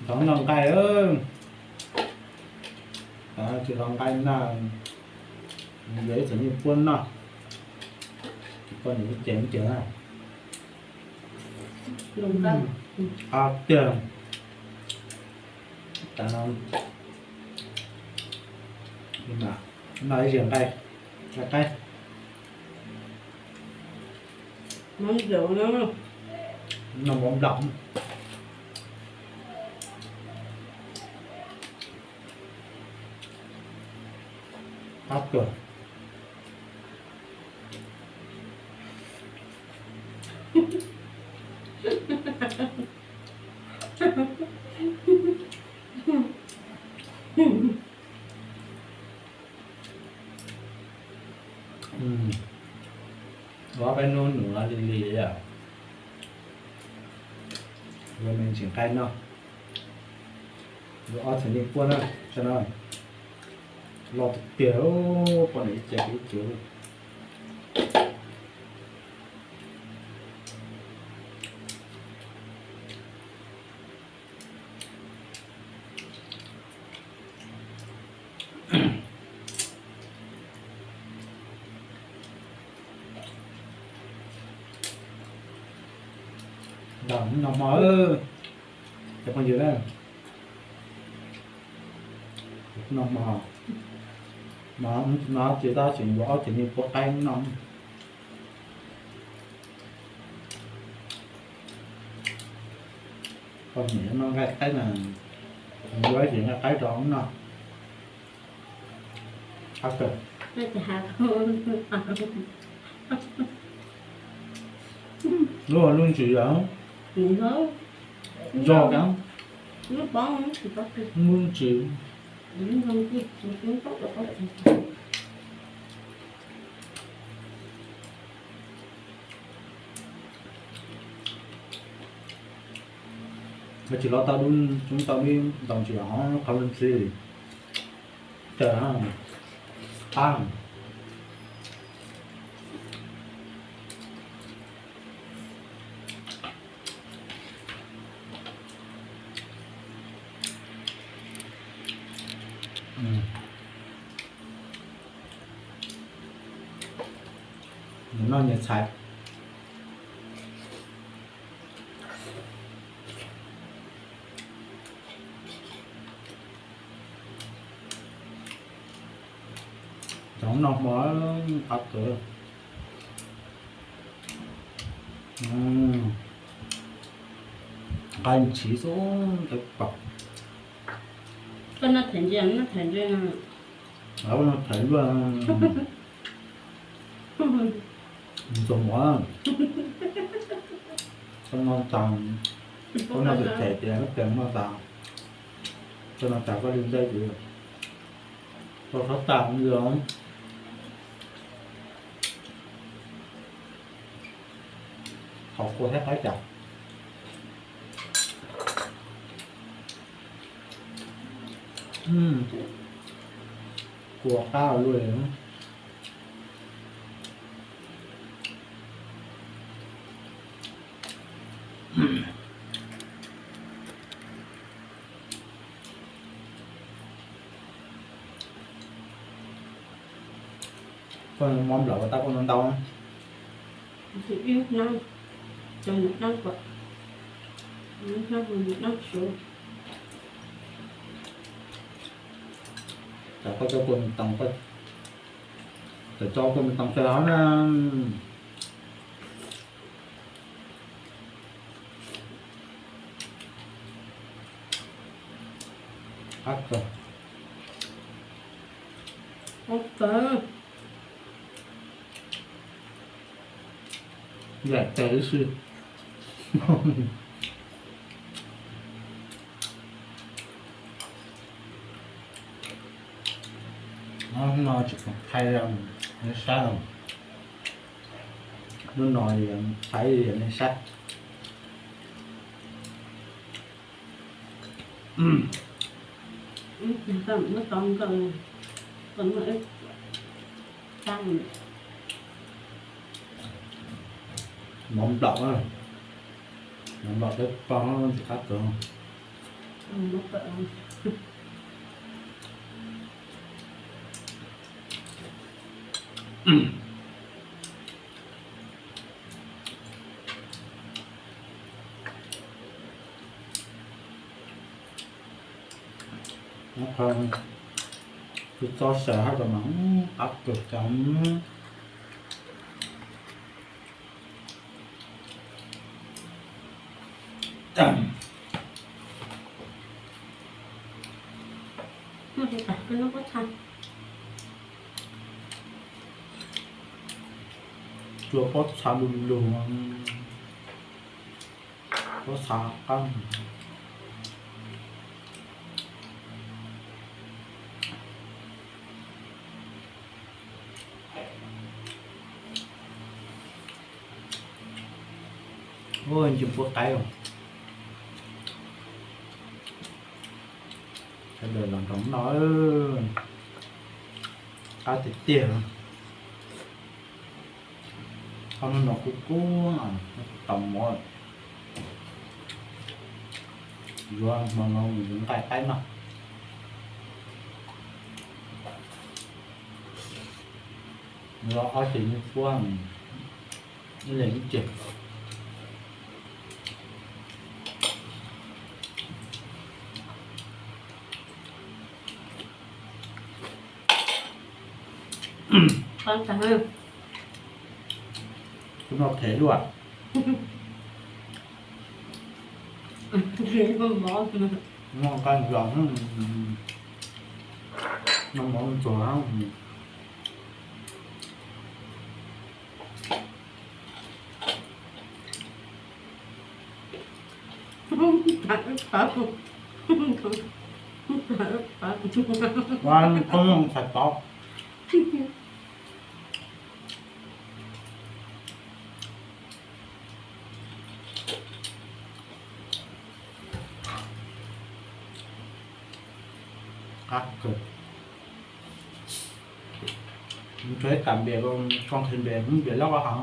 Thov noj nqaij, tsis thov nqaij na, yuav ib txhom nyuj puab noj, poj niam ib ce ib ce na. Qab tiag. Noj ib zaug nqaij, nqaij qaib. Noj mov nplaum. Qab kawg. Ob peb hnub nws li li, yuav me ntsis nqaij noj, yuav ob txhom nyuj puab na, saib na, loj tiag tiag, poj niam ib ce ib ce. Noj hmo, cov phooj ywg na, noj hmo, no ces tab sis yuav ob txhom nyuj puab qaib noj. Poj niam noj nqaij qaib na, yuav ib txhom nqaij qaib rau noj. Lub lub ntsis, zog, lub ntsis. Tsis los tau dub, tau dub ntau ntsis, qhov ntsis li. Cas, qab. Nws noj nyias txhais. Cov noj hmo qab kawg. Nqaij ntshiv xwb tau pom. Koj noj them ntsia, noj them ntsia. Noj them luaj. Ntxuag mov, koj noj tas, koj noj them tias koj noj tas, koj noj tas koj li ntawd ces koj txhob tas ntawd. Thaum kua thiab qaib cas. Kua qab luaj li. Koj mov nplaum tab koj noj ntau. Ib hnab, cov nyuam dab kom, ib hnab nyuam dab suav. Tam koj cov kua me toos, tam cov kua me toos sawv hauv na. Qab kawg. Qab kawg. Yam tes ib si. Hnub no tsis tau thaij nej saib, hnub no thaij nej saib. Mov nplaum, mov nplaum peb pog ntxim qab kawg. Tus txog sawv hab tas mas qab kawg tas. Cua pob txha lug lug, pob txha qab. Ua ntsis puab qaib os. Sawv daws los nrog noj, qab tiag tiag. Qhov no no kub kub, tau mov. Yuav hmo no yuav nqaij qaib noj. Los ob ces nws puab ib leeg ib ce. Kuv noj phem luaj. Noj nqaij ntxuag, noj mov ntxuag. Ua koob loo txhais tov. Qab kawg. Nws tshuav ib kam npias, koj nqhis npias, npias loj koj haus.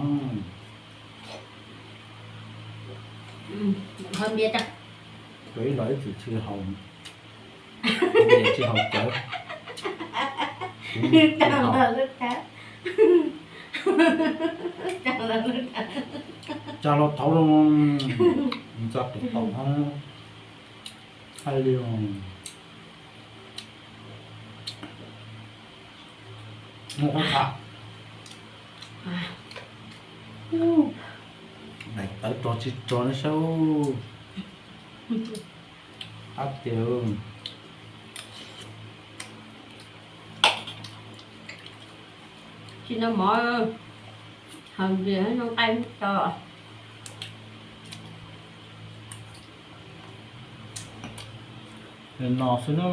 Tus ib los ib txwm tsis haus, npias tsis haus cawv. Tsa los thaud los, tsa tus tom hab, hais li muaj qhuav tham. Daim tawv rog tsis rog no saib. Qab tiag. Tsis noj mov, haus npias noj nqaij tso. No xwb na.